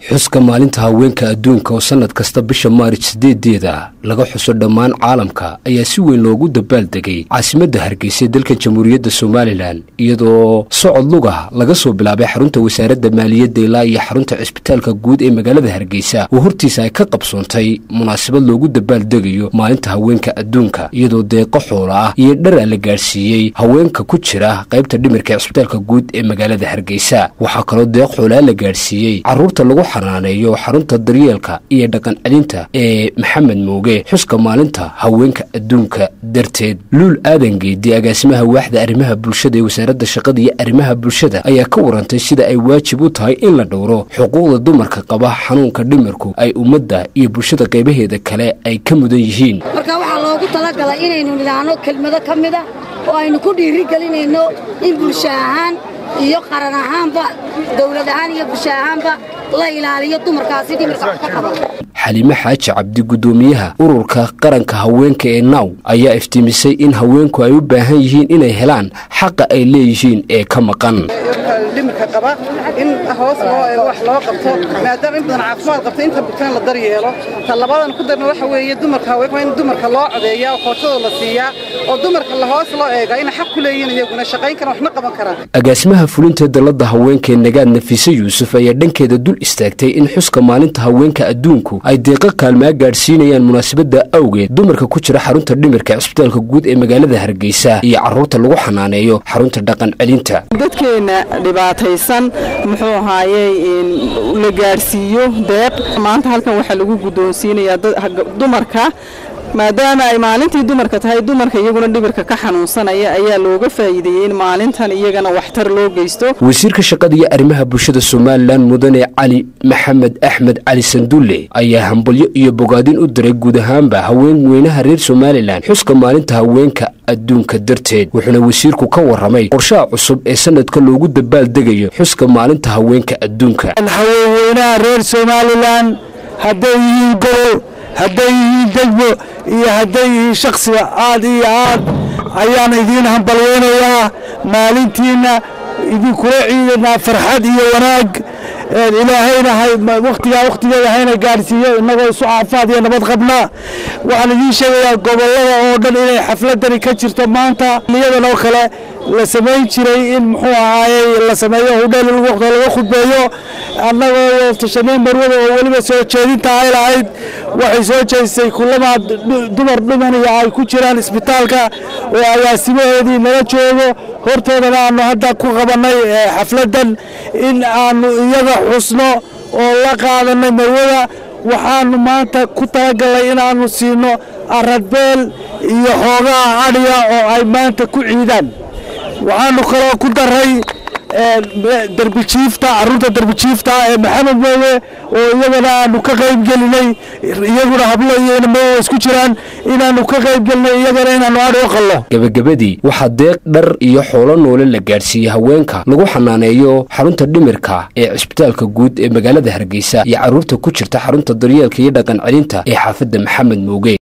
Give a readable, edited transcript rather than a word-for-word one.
Xuska maalinta haweenka adduunka oo sanad kasta bisha Maarij 8-deeda laga xuso dhammaan caalamka ayaa si weyn loogu dabaaldegay caasimadda Hargeysa dalka Jamhuuriyadda Somalilan, iyadoo socod luga laga soo bilaabay xarunta wasaaradda maaliyadda ilaa iyo xarunta cisbitaalka guud ee magaalada Hargeysa oo hortiisa ay ka qabsoontay munaasabad loogu dabaaldegayo maalinta haweenka adduunka, iyadoo deeqo xoola ah iyo dhara la gaadhsiiyey haweenka ku jira qaybta dhimirka ee cisbitaalka guud ee magaalada Hargeysa. Waxaa kaloo deeq xoolaa la gaadhsiiyey carruurta lagu xanaaneeyo xarunta daryeelka iyo dhaqan celinta ee Maxamed Mooge xuska maalinta haweenka adduunka darteed. Luul Aadan Geedi, agaasimaha waaxda arrimaha bulshada ee wasaaradda shaqada iyo arrimaha bulshada, ayaa ka warantay sida ay waajib u tahay in la dhowro xuquuqda dumarka qaba xanuunka dhimirku ay ummadda iyo bulshada qaybaheeda kale ay ka mudan yihiin. Marka waxaa loogu talagalay inaynu nidhaahno kelmado ka mida oo aynu ku dhiirigelinayno in bulsho ahaan iyo qaran ahaanba, dawlad ahaan iyo bulsho ahaanba la ilaaliyo dumarkaasi dhimirka wax ka qaba. Xaliime Xaaji Cabdi, guddoomiyaha ururka qaranka haweenka ee NAW, ayaa iftiimisay in haweenku ay u baahan yihiin inay helaan xaqa ay leeyihiin ee ka maqan. Dhimirka qaba in hoos loo eego, wax loo qabto, maadaama in badan caafimaad qabto, inta bugtaan la daryeelo. Ta labadan ku darna waxa weeye dumarka haweenka in dumarka loo codeeyaa oo kootadooda la siiyaa oo dumarka la hoos loo eega inay xaq ku leeyihiin, iyaguna shaqayn karaan, waxna qaban karaan. Agaasimaha fulinta dalladda haweenka ee Nagaad, Nafiise Yuusuf, ayaa dhankeeda dul istaagtay in xuska maalinta haweenka adduunku ay deeqo kaalmaa gaadhsiinayaan munaasabadda awgeed dumarka ku jira xarunta dhimirka cisbitaalka guud ee magaalada Hargeysa iyo carruurta lagu xanaaneeyo xarunta dhaqan celinta. Dadkeenna dhibaataysan muxuu ahaayey la gaadhsiiyo deeq. Maanta halkan waxaa lagu guddoonsiinayaa dumarka, maadaama ay maalintii dumarka tahay, dumarka iyaguna dhibirka ka xanuunsanaya ayaa looga faa'iideeyey in maalintan iyagana waxtar loo geysto. Wasiirka shaqada iyo arrimaha bulshada Somalilan, mudane Cali Maxamed Axmed Cali Sandulle, ayaa hambalyo iyo bogaadin u diray guud ahaanba haween weynaha reer Somalilan xuska maalinta haweenka adduunka darteed, wuxuuna wasiirku ka warramay qorshaha cusub ee sanadka loogu dabaaldegayo xuska maalinta haweenka adduunka. Haweenweynaha reer Somalilan, hadday yihiin gobol, hadday yihiin degmo iyo hadday yihiin shaksiga, aad iyo aad ayaan idiin hambalyaynayaa. Maalintiinna idinkula ciidanaa farxad iyo wanaag. Ilaahayna wakhtigaa wakhtigeeda hayna gaadhsiiyo innagoo isu caafimaad iyo nabad qabnaa. Waxaan idiin sheegayaa gobollada oo dhan inay xafladani ka jirto maanta, iyadan oo kale la samayn jiray in muxuu ahaayey la sameeyo hudheel waqti laga khudbeeyo. Annagoo tashanay marwada oo weliba soo jeedinta ay lahayd, waxay soo jeedisay kulamaa dumar dhimaniya ay ku jiraan isbitaalka oo agaasimaheedii nala joogo, hortoodana aanu hadda ku qabannay xafladdan in aanu iyaga xusno oo la qaadanay marwada. Waxaanu maanta ku talagalnay inaannu siino aradbeel iyo xoogaha adhiga oo ay maanta ku ciidaan. Waxaanu kaloo ku daray darbijiifta, carruurta darbijiifta ee Maxamed Mooge oo iyagana aanu ka qayb gelinay, iyaguna hablo iyo inamo isku jiraan, inaanu ka qayb gelinay iyagana inaanu adhi u qallo. Gebagabadii waxaa deeq dhar iyo xoolo noole la gaadhsiiyey haweenka lagu xanaaneeyo xarunta dhimirka ee cisbitaalka guud ee magaalada Hargeysa iyo carruurta ku jirta xarunta daryeelka iyo dhaqan celinta ee xaafadda Maxamed Mooge.